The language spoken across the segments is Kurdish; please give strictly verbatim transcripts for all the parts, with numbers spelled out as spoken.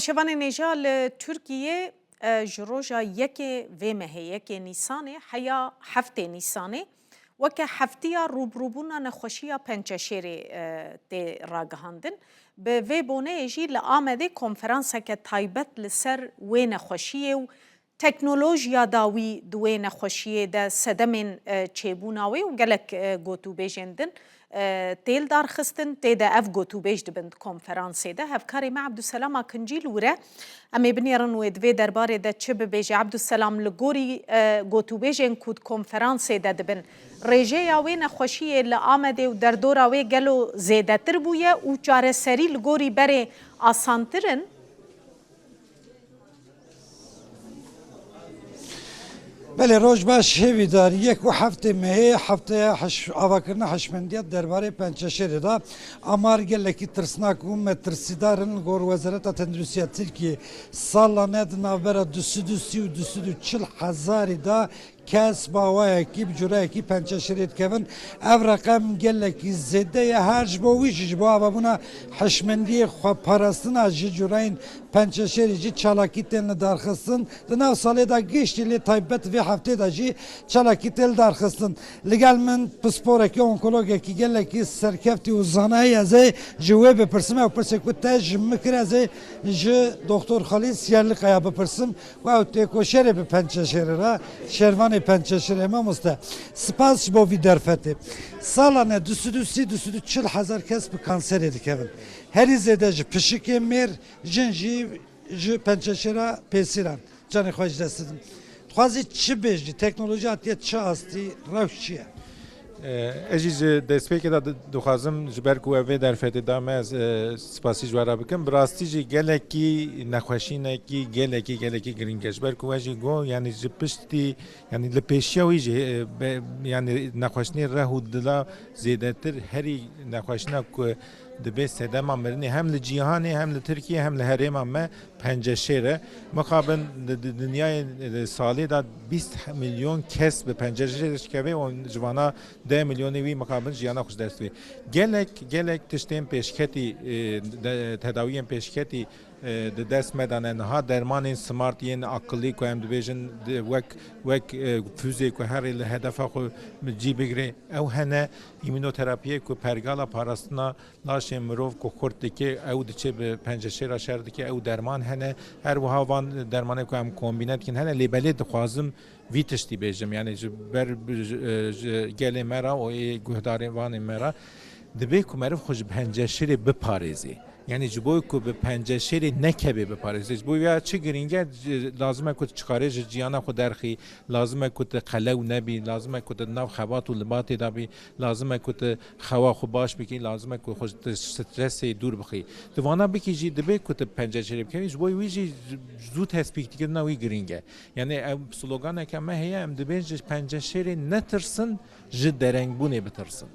Çevanên hêja li Tirkiyê, e, ji roja yekê vê mehê, yekê Nîsanê heya heftê Nîsanê, weke heftiya rûbirûbûna nexweşiya pençeşêrê, e, tê ragihandin. Bi vê boneyê jî li Amedê konferanseke taybet li ser wê nexweşiyê û teknolojiya dawî di wê nexweşiyê de sedemên, e, çêbûna wê û gelek, e, gotûbêjên din, e, tê li dar xistin, tê de ev gotûbêj dibin di konferansê de. Hevkarê me Ebdulselam Akincî li wir e. Em ê binêrin wê di vê derbarê de çi bibêje. Ebdulselam, li gorî, e, gotûbêjên ku di konferansê de dibin, rêjeya wê nexweşiyê li Amedê û derdora wê gelo zêdetir bûye û çareserî li gorî berê asantir in? Belê, roj baş hêvîdar. Yek û heftê mehê, hefteya hiş-, avakirina hişmendiya derbarê pençeşêrê de. Amar gelekî tirsnak û metirsîdar in li gor Wezareta Tenduristiya Tirkiyê. Salane di navbera du sed û sî û du sed û çil hezarî de kes bi awayekî, bi cureyekî pençeşêrê dikevin. Ev reqem gelekî zêde ye. Her ji bo wî jî, ji bo avabûna hişmendiyê, xweparastina ji cureyên pençeşêrê jî çalakî tên lidarxistin. Di nav salê de giştî, lê taybet vê heftê de jî çalakî tê lidarxistin. Li gel min pisporekî, onkologekî gelekî serkeftî û zana heye, ez ê ji wê bipirsim. Ew pirsê ku te ji min kir, ez ê ji Doktor Xalîs Yerlikaya bipirsim. Wow, têkoşerê bi pençeşêrê re, şervanê pençeşêrê, mamoste. Spas ji bo vî derfetê. Salane du sed û sî, du sed û çil hezar kes bi kanserê dikevin. Herî zêde ji pişikê mêr, jin jî ji pençeşêra pêsîran. Canê xwe ji dest didin. Dixwazî çi bêjî? Teknoloji hatiye çi astî? Rewş çi ye? E, ez jî ji destpêkê de di-, dixwazim, ji ber ku we vê derfetê da me, ez, e, spasî ji we re bikim. Bi rastî jî gelekî nexweşînekî, gelekî, gelekî girîng e. Ji ber ku we jî got, yanî ji piştî, yanî li pêşiya wî jî, e, be-, yanî nexweşînê reh û dila zêdetir herî nexweşîna ku dibe sedema mirinê hem li cîhanê, hem li Tirkiye, hem li herêma me penceşêr e. Mixabin di, di dinyayê, e, salê de bîst milyon kes bi penceşêr dikeve û ji vana deh milyonê wî mixabin jiyana xwe ji dest dide. Gelek, gelek tiştên pêşketî, e, de, tedawiyên pêşketî, e, di dest me de ne. Niha dermanên smart yên aqilî ku em dibêjin, di, wek, wek, e, füzê ku herê li hedefa xwe cî bigire, ew hene, îmûnoterapiyê ku pergala parastina laşê mirov ku xurt dike, ew diçe bi penceşêra şer dike, ew derman hene. Her wiha van dermanê ku em kombîne dikin hene, lê belê dixwazim vî tiştî bêjim. Yanî ji ber, ji, ji gelê me re û ê guhdarê vanê me re, dibe ku meriv xwe ji penceşêrê biparêzê. Yanî ji bo ku bi penceşêrê nekeve biparêzê. Ji bo ya çi girîng e, lazim e ku tu çikarê ji ciyana xwe derxî, lazim e ku tu qelew nebî, lazim e ku tu di nav xebat û libatê de bî, lazim e ku tu xewa xwe baş bikî, lazim e ku xwe ji stresê dûr bixî. Tu vana bikî jî dibe ku tu penceşêrê bikevî, ji bo wî jî zû tespîtkirina wî girîng e. Yanî ev sloganeke me heye, em dibên ji penceşêrê netirsin, ji derengbûnê bitirsin.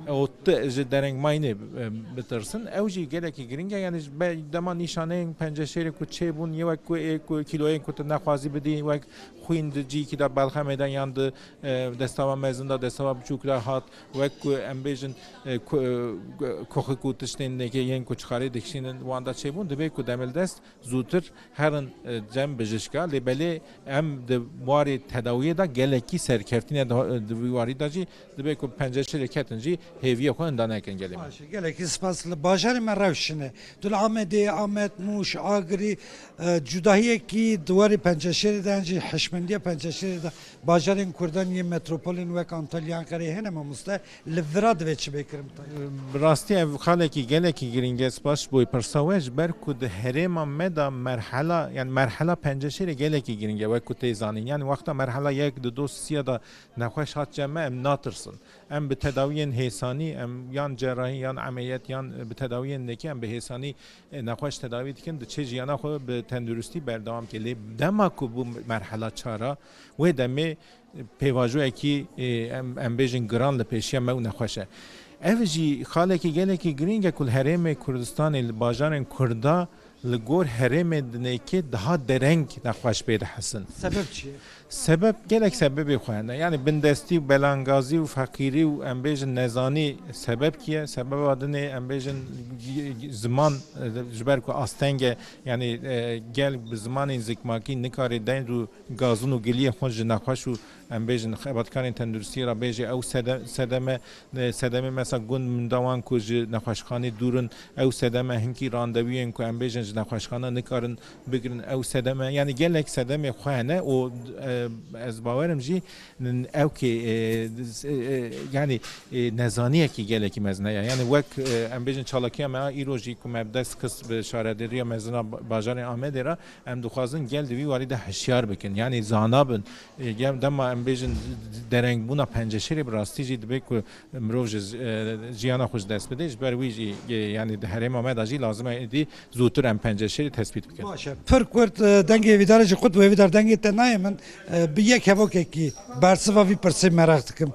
Û ti-, ji derengmayînê, e, bitirsin. Ew jî gelekî girîng e. Yanî ji be-, dema nîşaneyên penceşêrê ku çêbûn, yê wek ku ê ku kîloyên ku tu nexwazî bidî, wek xwîn di cîkî de belxemê de yan di, e, destava mezin de, destava biçûk de hat, wek ku em bêjin, e, ku, e, koxik û tiştên nêkê yên ku çixarê dikişînin wan de çêbûn, dibe ku demildest zûtir herin, e, cem bijişka. Lê belê em di warê tedawiyê de gelekî serkeftin e, di, di vî warî de jî dibe ku penceşêrê ketin jî hêviyê xwe inda nekin gelê me. Baş e, gelekî spas. Li bajarê me rewş çi ne? Tu li Amedê, Amed, Mûş, Agirî, e, cudahiyekî di warê penceşêrê de yan jî hişmendiya penceşêrê de bajarên kurdan yên metropolên wek Antalya, Enqereyê hene, mamoste? Li vira divê çi bê kirin bi taybet? Bi rastî ev xalekî gelekî girîng e, spas ji bo pirsa we, ji ber ku di herêma me de merhela, yanî merhela penceşêrê gelekî girîng e, wek ku tê zanîn. Yanî wexta merhela yek di dosiya de nexweş hat cem me, em natirsin. Em bi tedawiyên hêsanî, em yan cerahî, yan emeliyat, yan bi tedawiyên nêkî, em bi hêsanî, e, nexweş tedawî dikin, diçe jiyana xwe bi tenduristî berdewam ke. Lê dema ku bû merhela çar a, wê demê pêvajoyekî, e, em, em bêjin giran li pêşiya me û nexweş e. Ev jî xalekî gelekî girîng e ku li herêmê Kurdistanê, li bajarên Kurda, Li gor herêmê dinêkê daha dereng nexweş pê dihesin. Sebeb çi ye? Sebeb gelek sebebê xwe hene. Yani bindestî û belangazî û feqîrî û em bêjin nezanî sebeb kî ye? Sebeba dinê em bêjin ziman, e, ji ber ku asteng e, yani, e, gel bi zimanên zikmakî nikare deng û gazin û giliyên xwe ji nexweş û em bêjin xebatkarên tenduristiyê re bêje ew sede-, sedeme, e, sedemê mesela gund mindawan ku ji nexweşxanê dûr in, ew sedeme hinkî randevuyên ku em bêjin ji nexweşxana nikarin bigirin, ew sedeme, yani gelek sedemê xwe hene û, e, ez bawerim jî ew kê, e, e, e, yani, e, nezaniyekî gelekî mezin heye. Yani wek, e, em bêjin çalakiya me a îro jî ku me bi dest xist bi şaredariya mezin a ba-, bajarê Amedê re, em dixwazin gel di vî warî de hişyar bikin. Yani zana bin, e, gem-, dema em bêjin derengbûna penceşêrê bi rastî jî dibe ku mirov ji, e, jiyana xwe ji dest bide. Ji ber wî jî, e, yani di herêma me de jî lazim e êdî zûtir em penceşêrê tespît bikin. Baş e. Pir kurt, e, dengê Hêvîdarê jî qut bû, Hêvîdar dengê te nayê min. E, bi yek hevokekî bersiva vî pirsê meraq dikim.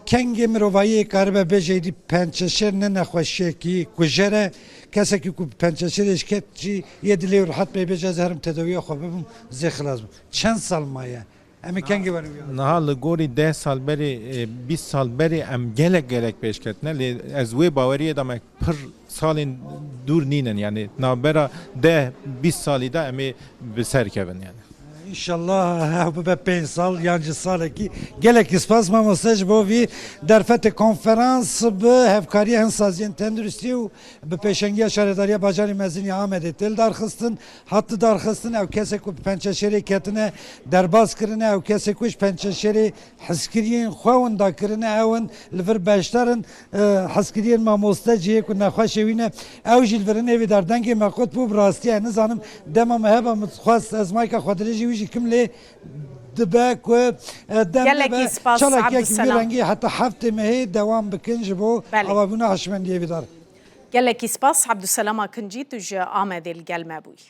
Kengê mirovayî karibe bêje êdî penceşêr ne nexweşiyekî kujer e. Kesekî ku bi penceşêrê şikayet jî yê dilê û rehet bê bêje ez herim tedawiya xwe bibim, zê xilas bim. Çend sal maye? Em ê kengê werin wî? Niha li gorî deh sal berê, e, bîst sal berê em gelek gelek pêş ketine. Lê ez wê baweriyê de me pir salên dûr nînin. Yani navbera deh bîst salî de em ê bi ser kevin yani. Înşallah ew bibe pênc sal yan jî salekî. Gelekî spas mamoste ji bo vî derfetê konferans bi hevkariya hin saziyên tenduristiyê û bi pêşengiya Şaredariya Bajarê Mezin ya Amedê tê lidarxistin. Hat lidarxistin, ew kesê ku bi penceşêrê ketine, derbas kirine, ew kesê ku ji penceşêrê hizkiriyên xwe winda kirine, ew in li vir beşdar in, e, hizkiriyên mamoste cihê ku nexweşê wî ne, ew jî li vir in. Hêvîdar dengê me qut bû, bi rastî ez nizanim dema me heba min xwest ez mayka xwe dirêjî wî jî kim lê dibe ku, e, dem Gelekî nebe spas, çalakiyek vî Abdulselam. Rengî heta heftê mehê dewam bikin ji bo Belê. Avabûna hişmendiyê Hêvîdar. Gelekî spas, Abdulselam Akincî, tu ji Amedê li gel me bûyî.